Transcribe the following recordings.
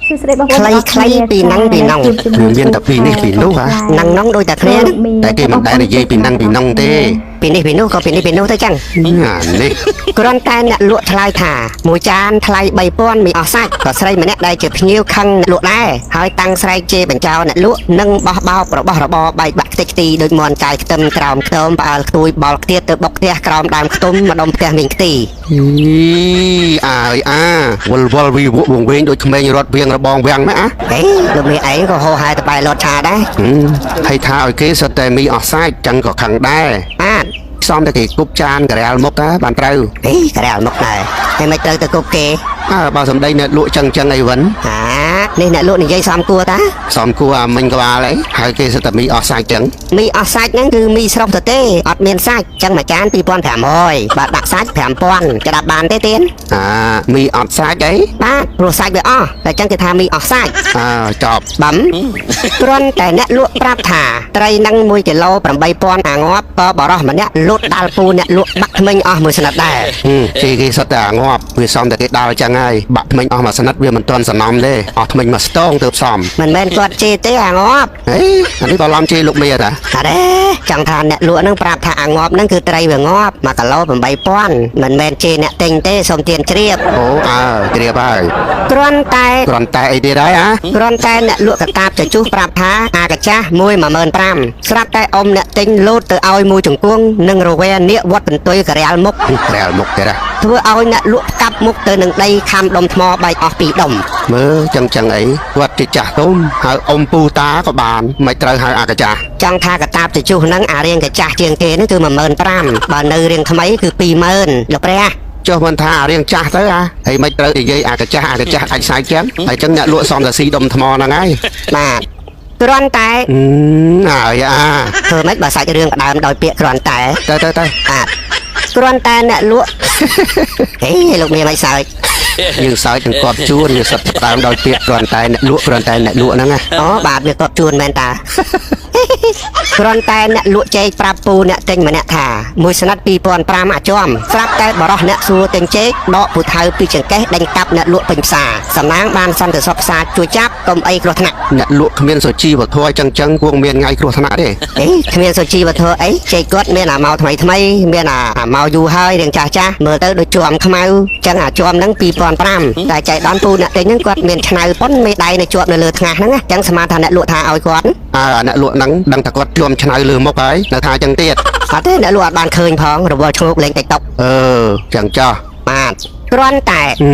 សួស្តីបងប្អូន ខ្លីខ្លីពីហ្នឹងពីហ្នឹង វាមានតែពីនេះពីនោះហ่ะ ហ្នឹងហ្នឹងដូចតែគ្នាហ្នឹង តែគេមិនដែលនិយាយពីហ្នឹងពីហ្នឹងទេ ពីនេះពីនោះក៏ពីនេះពីនោះទៅចឹង អានេះ គ្រាន់តែអ្នកលក់ថ្លៃថាមួយចានថ្លៃ3000មីអស់សាច់ក៏ស្រីម្នាក់ដែលជាភ្ញៀវខឹងអ្នកលក់ដែរហើយតាំងស្រែកជេរបញ្ចោរអ្នកលក់និងបោះបោករបស់របរបែកបាក់ខ្ទេចខ្ទីដូចមន់កាយខ្ទឹមក្រោមខ្ទមផ្អើលខ្ទួយបល់ខ្ទៀតទៅបុកផ្ទះក្រោមដើមខ្ទុំម្ដុំផ្ទះមីងខ្ទី អីអាយអាវល់វល់វីវក់វងវែងដូចក្មេងរត់វៀងរបងវាំងណាអា ហេលោកមេឯងក៏ហោហែតបែលត់ឆាដែរ ហឹមហើយថាឲ្យគេសុទ្ធតែមីអស់សាច់ចឹងក៏ខឹងដែរ បាទ សំតែគេគប់ចានការ៉ាល់មុខតាបានត្រូវ ហេក្រែលមកដែរហើយមិនត្រូវទៅគប់គេ អើបើសំដីអ្នកលក់ចឹងចឹងអីវិញ ហានេះអ្នកលក់និយាយសំគួរតា សំគួរអាមិញក្បាលអីហើយគេសុទ្ធតែមីអស់សាច់ចឹង មីអស់សាច់ហ្នឹងគឺមីស្រុកទៅទេអត់មានសាច់ចឹងមួយចាន2500បាទដាក់សាច់5000ក្តាប់បានទេទៀន អាមីអត់សាច់អី បាទព្រោះសាច់វាអស់តែចឹងគេថាមីអស់សាច់ អើចប់ បំគ្រាន់តែអ្នកលក់ប្រាប់ថាត្រីហ្នឹង1គីឡូ8000អាងាប់ក៏បរោះម្នាក់លូតដាល់ពូអ្នកលក់បាក់ធ្មេញអស់មួយស្និតដែរ ហឹមគេគេសុទ្ធតែអាងាប់វាសំតែគេដាល់ចឹងហើយបាក់ធ្មេញអស់មួយស្និតវាមិនទាន់សំណំទេអស់ធ្មេញមួយស្ទងទៅសំ មិនមែនគាត់ជេរទេអាងាប់ ហេអានេះបឡំជេរលោកមេតា អរេចង់ថាអ្នកលក់ហ្នឹងប្រាប់ថាអាងាប់ហ្នឹងគឺត្រីវាងាប់1គីឡូ8000មិនមែនជេរអ្នកទិញទេសូមទៀនជ្រាប អូអើជ្រាបហើយ គ្រាន់តែ គ្រាន់តែអីទៀតហើយអា គ្រាន់តែអ្នកលក់កតាបជជុះប្រាប់ថាអាកាចាស់15000ស្រាប់តែអ៊ំអ្នកទិញលោតទៅឲ្យមួយជង្គង់និងរវែនាគវត្តបន្ទុយការាលមុខ ក្រាលមុខទៀតហ៎ ធ្វើឲ្យអ្នកលក់ផ្កាប់មុខទៅនឹងដីខំដុំថ្មបែកអស់ពីរដុំ មើលចឹងចឹងអីគាត់ជាចាស់ទុំហៅអ៊ំពូតាក៏បានមិនត្រូវហៅអាកាចាស់ ចង់ថាកតាបជជុះហ្នឹងអារៀងកាចាស់ជាងគេហ្នឹងគឺ15000បើនៅរៀងថ្មីគឺ20000លោកព្រះ ចុះមិនថាអារៀងចាស់ទៅអាហើយមិនត្រូវនិយាយអាកាចាស់អាកាចាស់អាចសាយចឹងហើយចឹងអ្នកលក់សំតាស៊ីដុំថ្មហ្នឹងហើយ បាទគ្រាន់តែ អឺហើយអា ធ្វើម៉េចបើសាច់រឿងផ្ដើមដោយពាក្យគ្រាន់តែ ទៅទៅទៅ បាទគ្រាន់តែអ្នកលក់ ហេលោកមានមិនសើច យើងសើចទាំងគាត់ជួនយើងសិតផ្ដើមដោយពាក្យគ្រាន់តែអ្នកលក់គ្រាន់តែអ្នកលក់ហ្នឹងណា អូបាទវាគាត់ជួនមែនតា គ្រាន់តែអ្នកលក់ចេកប្រាប់ពូអ្នកទិញម្នាក់ថាមួយស្និត2005អាជាំស្រាប់តែបរោះអ្នកសួរទិញចេកដកពូថៅពីចង្កេះដេញកាប់អ្នកលក់ពេញផ្សារសំណាងបានសន្តិសុខផ្សារជួយចាប់កុំអីគ្រោះថ្នាក់ អ្នកលក់គ្មានសុជីវធម៌ចឹងចឹងគួងមានថ្ងៃគ្រោះថ្នាក់ទេ អេគ្មានសុជីវធម៌អីចេកគាត់មានអាម៉ៅថ្មីថ្មីមានអាអាម៉ៅយូរហើយរៀងចាស់ចាស់មើលទៅដូចជាំខ្មៅចឹងអាជាំហ្នឹង2005តែចៃដន្យពូអ្នកទិញហ្នឹងគាត់មានឆ្ៅប៉ុនមេដៃនៅជាប់នៅលើថ្ងាសហ្នឹងណាចឹងស្មានថាអ្នកលក់ថាឲ្យគាត់ អើអាអ្នកលក់ហ្នឹងដឹងថាគាត់ជួមឆ្ៅលើមុខហើយនៅថាចឹងទៀត អត់ទេអ្នកលក់អត់បានឃើញផងរវល់ឈ្ងោកលេងតិកតុក អឺចឹងចោះ បាទគ្រាន់តែ អឺ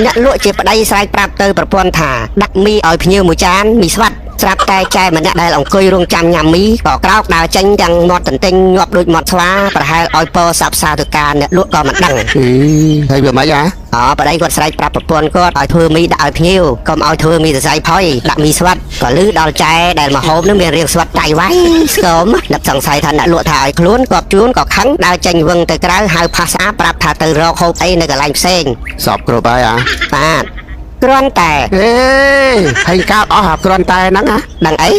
អ្នកលក់ជាប្តីស្រែកប្រាប់ទៅប្រពន្ធថាដាក់មីឲ្យភ្ញៀវមួយចានមីស្វាត់ស្រាប់តែចែម្នាក់ដែលអង្គុយរងចាំញ៉ាំមីក៏ក្រោកដើរចេញទាំងមាត់ទន្ទិញញាប់ដូចមាត់ស្វាប្រហែលឲ្យពរសាប់សាធុការអ្នកលក់ក៏មិនដឹង អីហើយវាមិនអា អូប្តីគាត់ស្រែកប្រាប់ប្រពន្ធគាត់ឲ្យធ្វើមីដាក់ឲ្យភ្ញៀវកុំឲ្យធ្វើមីសរសៃផុយដាក់មីស្វាត់ក៏លឺដល់ចែដែលមកហូបនឹងមានរៀងស្វាត់ដៃវ៉ៃស្គមនឹកសង្ស័យថាអ្នកលក់ថាឲ្យខ្លួនគាត់ជួនក៏ខឹងដើរចេញវឹងទៅក្រៅហៅផាសាប្រាប់ថាទៅរកហូបអីនៅកន្លែងផ្សេង សពគ្រប់ហើយអា បាទគ្រាន់តែ អេហើយកាបអស់អាគ្រាន់តែហ្នឹងអា ដឹងអី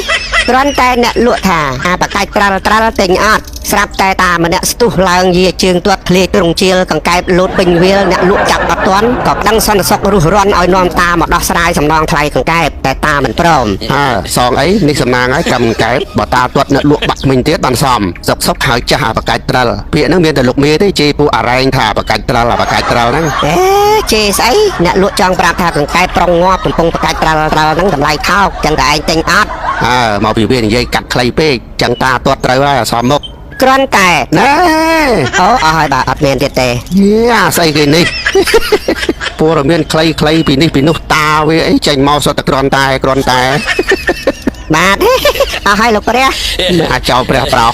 គ្រាន់តែអ្នកលក់ថាអាបកាច់ត្រាល់ត្រាល់ទិញអត់ស្រាប់តែតាម្នាក់ស្ទុះឡើងយាជើងទាត់ធ្លាយទ្រង់ជាលកង្កែបលោតពេញវាលអ្នកលក់ចាប់អត់ទាន់ក៏ដឹងសន្តិសុខរុះរាន់ឲ្យនាំតាមកដោះស្រាយសំណងថ្លៃកង្កែបតែតាមិនព្រម អើសងអីនេះសំណាងហើយកម្មកែបបើតាទាត់អ្នកលក់បាក់មិញទៀតបានសំសុកសុកហើយចាស់អាបកាច់ត្រិលពាក្យហ្នឹងមានតែលោកមេទេជេរពួកអរែងថាអាបកាច់ត្រិលអាបកាច់ត្រិលហ្នឹង អេជេរស្អីអ្នកលក់ចង់ប្រាប់ថាកង្កែបប្រុងងាប់កំពុងបកាច់ត្រាល់ត្រាល់ហ្នឹងតម្លៃថោកចឹងតែឯងទិញអត់ អើមកពីវានិយាយកាត់ខ្លីពេកចឹងតាទាត់ត្រូវហើយអាសមមុខ គ្រាន់តែ ណែ អូអស់ហើយបាទអត់មានទៀតទេ យេអាស្អីគេនេះ ព័ត៌មានខ្លីៗពីនេះពីនោះតាវាអីចេញមកសុទ្ធតែគ្រាន់តែគ្រាន់តែ បាទ អស់ហើយលោកព្រះ មិនអាចចោលព្រះប្រោង